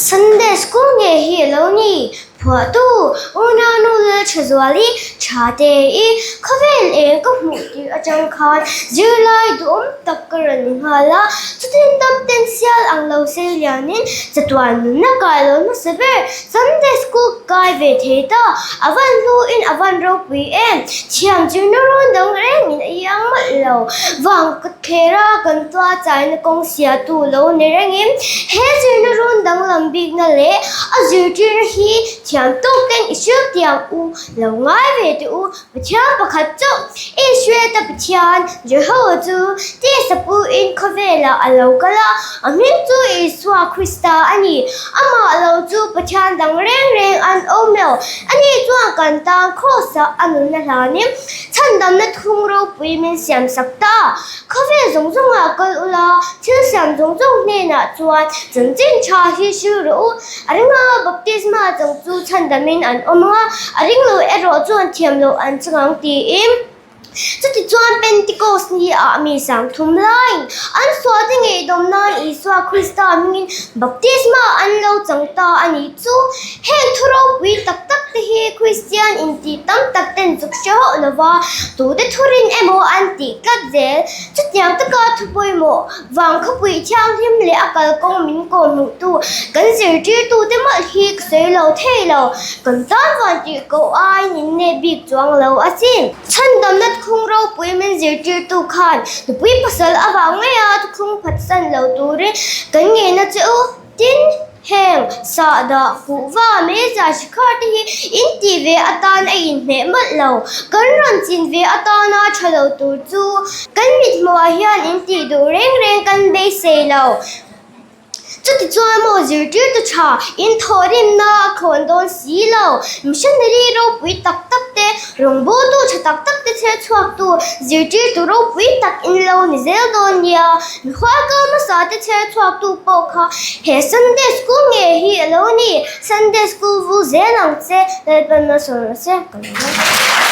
Sunday School nge hi a lo ni? Phuahtu, Unaunu Lalthazuali tha te i khawvel eng ka hmuh tih atang khan zirlai duhawm tak ka rawn ni nghal a, chutin dam ten sial ang lo sei lianin chatuan nunna kai lo hmasa ber Sunday School kai ve thei ta, a van hluin a van ropui em, thiam zirna rawn dang rengin a iang mawlh lo, vang ka thlera kan tua chaina kawng siatu lo ni rengin he zirna rawn danglam bikna leh a zirtirna hi thiam tawk ten i hrilh tiang u lo ngai ve teh u, Pathian pakhat chauh Israel-te Pathian Jehovah chu tisa puin khawvelah a lo kal a, a hming chu Isua Krista a ni. Amah lo chu Pathian dang reng reng an awm lo. Ani chuan kan tan Kraws-ah a nunna hlanin chhandamna thung ropui min siamsak ta a. Khawvel zawng zawngah kal ula, thil siam zawng zawng hnenah chuan chanchin tha hi hrilh rawh u. A ringa baptisma chang chu chhandamin an awm ang a, a ring lo erawh chuan thiam loh an chang ang tiin. Chutichuan Pentecost ni ah mi 30 laiin an sualte ngeihdawm nan Isua Krista hmingin baptisma an lo chang ta a ni chu. Heng thu ropui tak tak te hi Kristian intih tam tak ten zuk hre hauh lova tute thurin emaw an tih tlat zel. Chutiang taka thu pawimawh Vang khawpui thianghlim leh a kalkawng min kawhhmuhtu kan zirtirtute mawlh hi ka sawi lo thei lo. Kan tan van tih koh aiin in neh bik chuang lo asin. Chhandamna thuthlung ropui min zirtirtu khan nupui pasal avang maia thuthlung phatsan lo turin kan ngeina che u. Tin, heng sahdah, kuhva, meiza, shikhar te hi in tih ve atan a inhmeh mawlh lo. Kan rawn chin ve atana tha lo tur chu kan mithmuhah hian in tih duh reng reng kan beisei lo. Chutichuan maw zirtirtu tha in thawhrimna a thlawn dawn si lo. Missionary ropui tak tak te, rawngbawltu tha tak tak te chher chhuaktu zirtirtu ropui tak in lo ni zel dawn nia. Mikhual kal hmasa te chher chhuaktu pawh kha he Sunday School nge hi a lo ni. Sunday School vul zel ang che, Lalpan malsawm rawh se ka lo la.